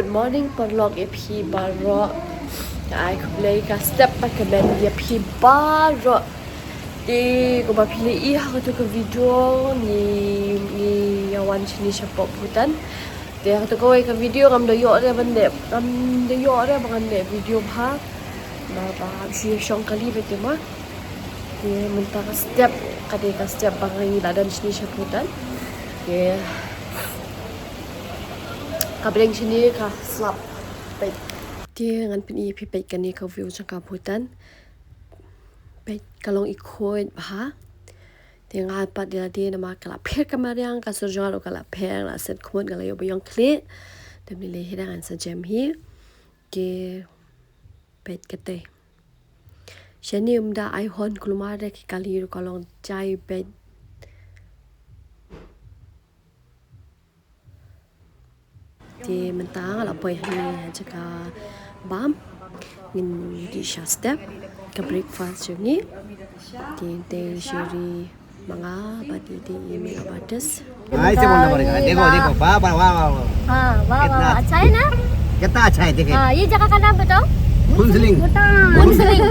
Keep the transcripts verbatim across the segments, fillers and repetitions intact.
Good morning paralok ïa phi baroh. Ai khublei ka step ba ka ben ïa phi baroh. Te kumba phi la ïohi ha kato ka video ngi ngi ïa wan shane shapoh Bhutan. Te ha kato kawei ka video ngam da ïoh re ban leh, ngam da ïoh re ban leh video bha. Ba ba shu shong kali beit te ma. Te mynta ka step, ka dei ka step ba ngi la don shane sha Bhutan. Te ka bneng shane ka slap. Peit. Te ngan pyni ïa phi peit kane ka view jong ka Bhutan. Peit ka long i khuid bha. Te nga pat ïa lade namar ka la pher ka mariang, ka sur jong nga ruh ka la pher, la set khmut, nga la ïoh ba ïong khlieh. Te mynne lei hi ngan sa jem hi. Te peit kata. Shane ym da ai hon, kulmar da ki kali ruh ka long jai beit. Te mynta nga la poi hangne ha jaka bam. Ngin dih sha step ka breakfast jong ngi. Te te shiri ma nga bad i te i makeup artist. हाँ, ऐसे बोलना पड़ेगा। देखो, देखो, वाह, वाह, वाह, वाह, वाह। हाँ, वाह, वाह, कितना वाह, अच्छा है ना? कितना अच्छा है, देखिए। हाँ, ये जगह का नाम बताओ। फुनसलिंग। फुनसलिंग।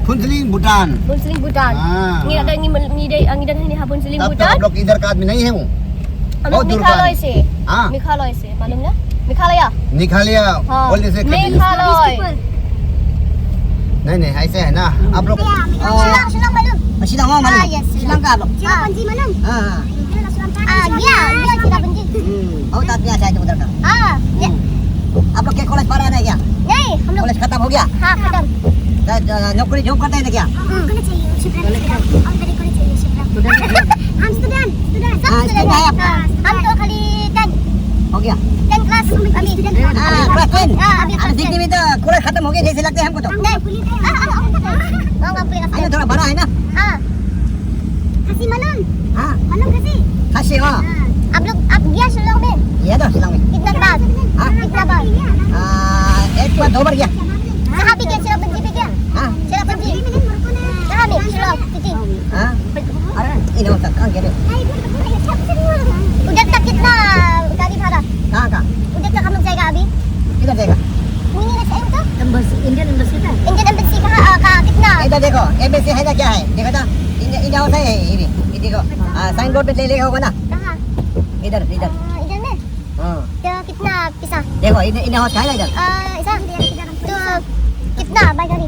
फुनसलिंग, भूटान। फुनसलिंग, भूटान। हाँ। Ngi dah ngi mel-, ngi dah, ngi dah ni ha Phuntsling, तब तो Bhutan. आप लोग इधर का आदमी नहीं है वो। हम लोग बहुत दूर का मेघालय आदमी। से। हाँ। मेघालय से, मालूम ना? मेघालय। मेघालय। हाँ। बोलने से क्या चीज़? मेघालय। नहीं, नहीं, ऐसे है ना। आप लोग, मेघालय, आ, शिलांग, शिलांग मालूम? शिलांग, हाँ, मालूम। हाँ, yes, शिलांग का आप लोग? हाँ। चेरापूंजी मालूम? हाँ, हाँ। हाँ, गया, गया चेरापूंजी। हम्म, बहुत आदमी अच्छा है उधर का। हाँ, ये हम्म। आप लोग के कॉलेज पढ़ा है क्या? नहीं, हम लोग कॉलेज खत्म हो गया? हाँ, खत्म। तो, तो नौकरी जॉब करते हैं क्या? हम्म। हम स्टूडेंट, स्टूडेंट। हाँ, स्टूडेंट है आपका? हाँ, हम तो खाली टेन। हो गया? टेन क्लास अभी। हाँ, क्लास टेन? हाँ, अभी अरे, क्लास देखने टेन। में तो कॉलेज खत्म हो गया जैसे लगता है हमको तो। नहीं। हाँ, हाँ, हाँ, हाँ, हाँ, हाँ। अरे, थोड़ा बड़ा है ना? हाँ। खासी मालूम? हाँ। मालूम खासी? खासी, हाँ। हाँ। आप लोग, आप गया शिलोंग में? गया था शिलोंग में। कितना बार? हाँ। कितना बार? आ, एक बार, दो बार गया। कहाँ पे गया? चेरापूंजी पे गया? हाँ। चेरापूंजी। कहाँ पे? शिलोंग, city। हाँ। अरे, इधर तक कहाँ गए? उधर तक कितना गाड़ी भाड़ा? कहाँ का? उधर तक हम लोग जाएगा अभी। किधर जाएगा? Mini next time तो? Embassy, Indian embassy का? Indian embassy कहाँ, आ, कहाँ, कितना? इधर देखो, एम्बेसी है ना, क्या है? देखो तो, इंडिया, इंडिया हाउस है, ये भी, ये देखो। आ, साइन बोर्ड पे ले, ले होगा ना? कहाँ? इधर, इधर। आ, इधर में? हाँ। तो कितना पैसा? देखो, इंडिया, इंडिया हाउस है ना इधर? आ, ऐसा? तो कितना बाय गाड़ी?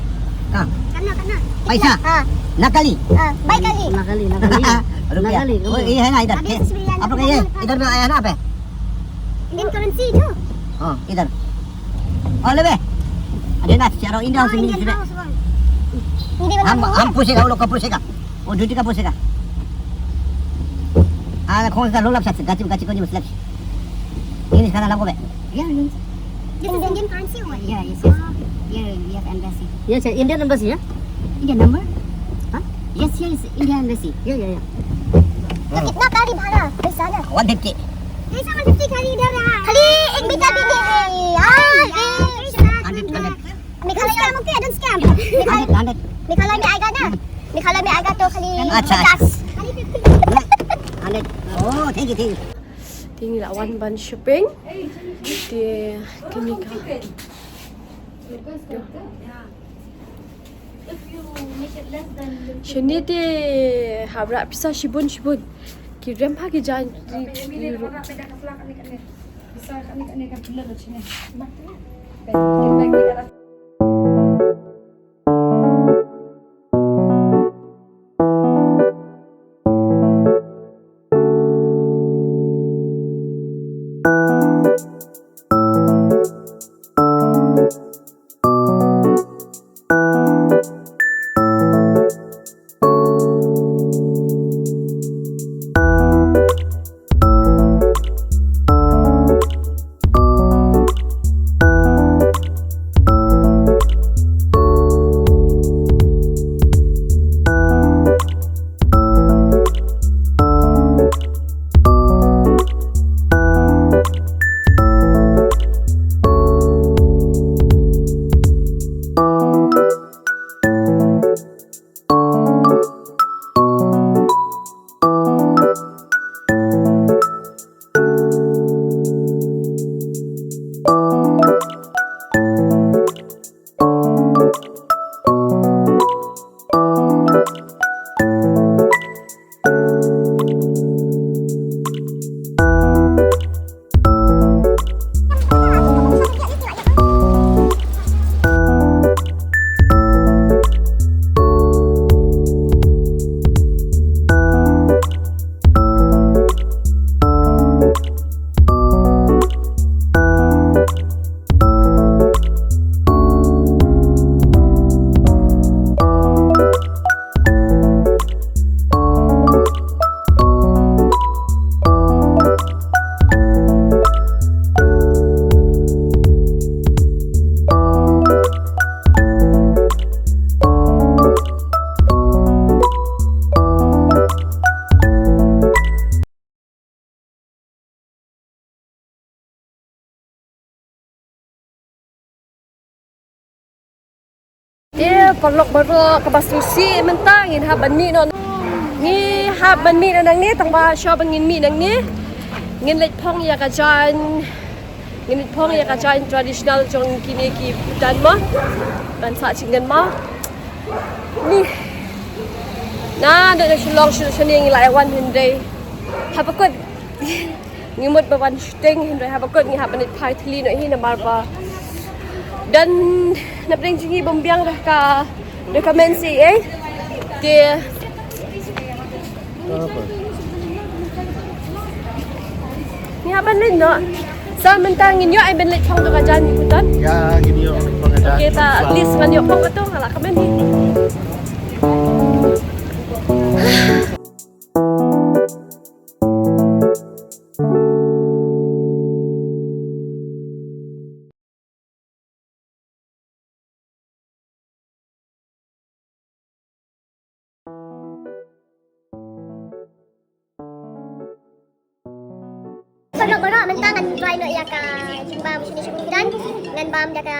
हाँ। पैसा? हाँ। नकली? हाँ, बाय गाड़ी। नकली, नकली। रुपया। नकली, वो रुपया। ये है ना इधर? अभी से आप लोग ये इधर में आया ना पे? Indian currency itu? Oh, इधर। Oh, lebih. Ada na, secara India sini sudah. Hindi ba? Ham, ham pusing ka, ulo ka pusing ka. O, duty ka pusing ka. Ah, kung sa lulap sa, gachi, gachi ko ni mas lagi. Ini sekarang lagu be. Yeah, Indian. This is Indian currency or what? Yeah, yes, yes. Yeah, we have embassy. Yes, Indian embassy, yeah? Indian number? Huh? Yes, here is Indian embassy. Yeah, yeah, yeah. तो कितना गाड़ी भाड़ा पैसा ना? वन फिफ्टी। कैसा वन फिफ्टी खाली इधर है? खाली एक बेटा भी नहीं है। यार, हंड्रेड, हंड्रेड। मेघालय में आएगा ना? मेघालय में आएगा तो खाली अच्छा, अच्छा। पचास। हंड्रेड। Oh, thank you, thank you. Te ngi la wan ban shopping. Te kane ka. Shane te hap rah pisa shibun shibun. Ki rem ha ki jaiñ ki, ki ru. Paralok baroh, kaba sngewsih mynta ngin hap ban mih noh. Ngi hap ban mih noh nangne, tang ba shuwa ban ngin mih nangne, ngin leit phong ïa ka jaiñ, ngin leit phong ïa ka jaiñ traditional jong kine ki Bhutan mo. Ban sah jingkynmaw. Ni. Naduh na Shillong sha shane ngi la wan hynrei haba kut ngi mut ba wan shooting, hynrei haba kut ngi hap ban leit phai thylli noh hi namar ba don napdeng jong ngi bym biang da ka document C A. Te ngi hap ban leit noh. Sa mynta ngin ïoh ai ban leit phong to ka jaiñ Bhutan. Ya, ngin ïoh phong ka jaiñ. Okay, ta at least ngan ïoh phong kato, nga la kmen hi. Paralok baroh, mynta ngan try noh ïa ka jingbam shane sha Bhutan, ngan bam da ka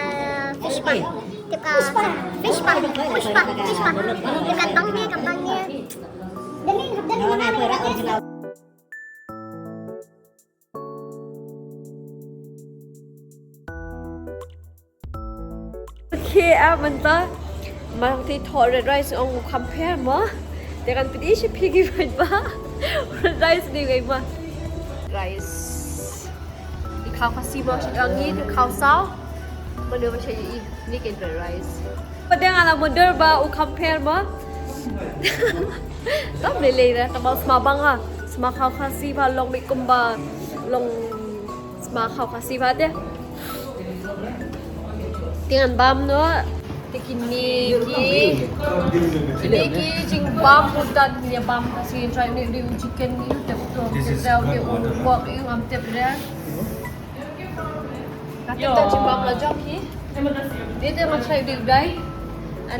fish pa. Tip ka fish pa, fish pa, fish pa. Tip ka tong ne, ka bang ne. Okay, ah, mynta ma te thoh red rice ong u kham pher mo. Te kan pynbna sha phi ki red ba. Red rice ni ngai ma. Rice. I khau Khasi mo shi ong i khau saw. Mo do ba sha i ni ken red rice. Padang ala mo dur ba u kham pher mo. Tam le le da, tam sma bang ha. Sma khau Khasi ba long bi kumba long sma khau Khasi ba te. Te ngan bam noh. Te kine ki, kine ki jingbam Bhutan, kine bam Khasi, try ne de chicken ni, te to, te de pork ni, am te de. Ka tip ta jingbam la jong hi. Te te ma try de dai. An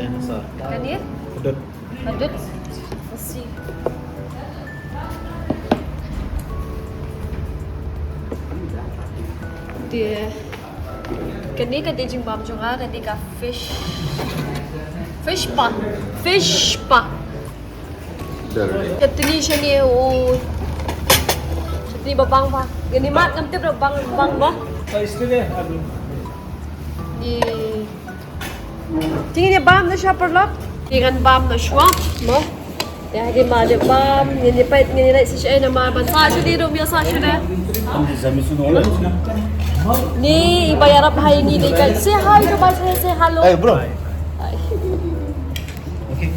kane. Ka dut. Ka dut. Khasi. Te kane ka dei jingbam jong nga, kane ka fish. Fish pa. Fish pa. Chutney shane u. Chutney ba bang ba. Kane mat ngam tip ba bang, bang ba. Ni. Te ngin ïa bam noh shuwa paralok. Te ngan bam noh shuwa mo. Te hadien ba dep bam, ngin ïa peit, ngin ïa leit sha shane namar ban sah shuwa ruh, ym ïa sah shuwa. Ni i ba ïarap ha ïa ngi dei ka. Say hi to ba, say hello. Hey, bro. Hi. Okay.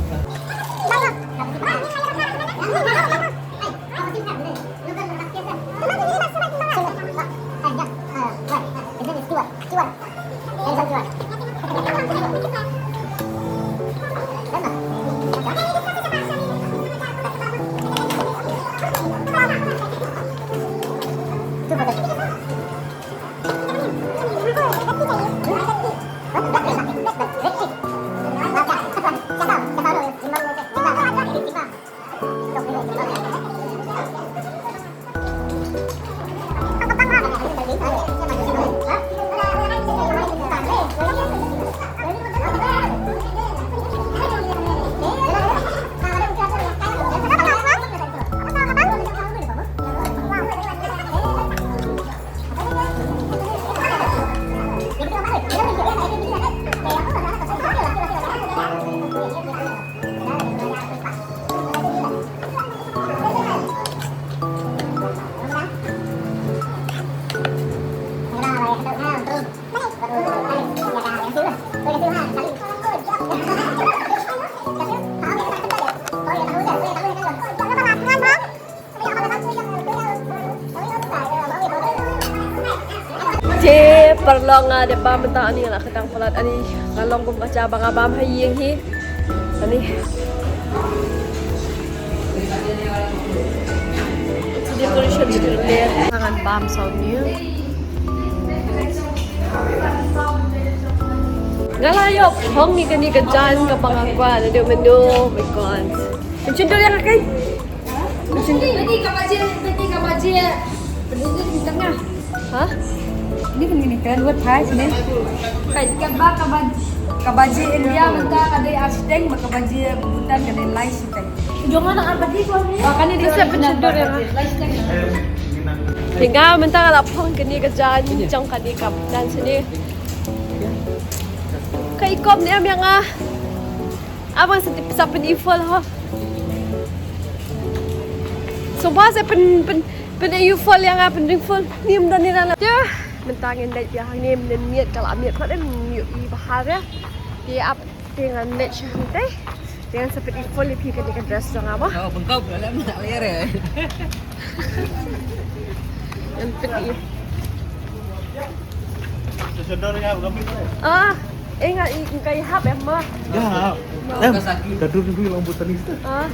Te paralok, nga dep bam mynta, ani nga la khatang palat, ani nga long kum ka ja ba nga bam ha ïing hi. Ani. Decoration script te ngan bam saw ni. Nga la ïoh phong ïa kane ka jaiñ kaba nga kwah naduh mynno, oh my God. Pynshun dur ïa nga kai. Pynshun dur. Pynshun dur. Ha? Ni kan ni kan wat thai sini. Kai kaba kaba kaba ji India mynta ka dei ar shiteng, ba kaba ji Bhutan ka dei lai shiteng. Jong anak apa di tuan ni? Oh, kan ni dia. Lai shiteng. Te nga mynta nga la phong kane ka jan jong kane ka Bhutan sini. Ka i kop ne em ïa nga. Abang sa tip sa pyn i full ho. So ba sa pyn pyn pyn i full ïa nga, pyn ring full. Ni mynta ni la. Te mynta ngin dei ïa hangne, mynta miet ka la miet pat, em ïoh i bahar ïa. Te ap te ngan dei sha hangtai. Te ngan sa pyn i full ïa phi kane ka dress jong nga mo. Oh, bengkau pula lem nak ler eh. Ngan pyn i. Ah, eh, nga i, nga i hap em ma. Ya. Em, ka dur ni long Bhutanese tu. Ah.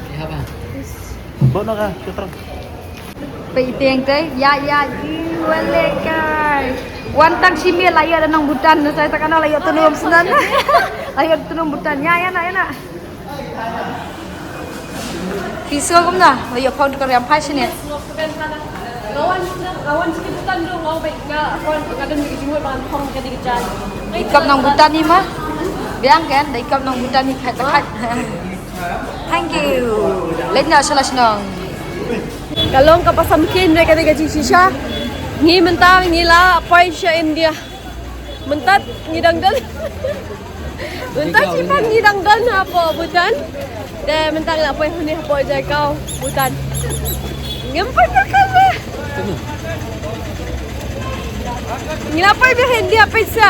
Bawa nak ah, kita. Pei tieng tei, ya ya, i wale kai. Wan tang shi miet la ïa da nong Bhutan, na sai takana la ïa tu nong Bhutan. La ïa tu nong Bhutan, ya ya na ya na. Phi sngew kumno? La ïoh phong tu ka riam phai shane. Dei kap nong Bhutan hi ma? Biang kan, dei kap nong Bhutan hi khat khat. Thank you. Leit noh sha la shnong. Ka long kaba samkien re ka dei ka jingshisha. Ngi mynta ngi la poi sha India. Mynta ngi dang don. Mynta shi pat ngi dang don hapoh Bhutan. Te mynta ngi la poi hangne hapoh Jaigao, Bhutan. Ngim poi pyrkhat re. Ngi la poi behind dia pisa.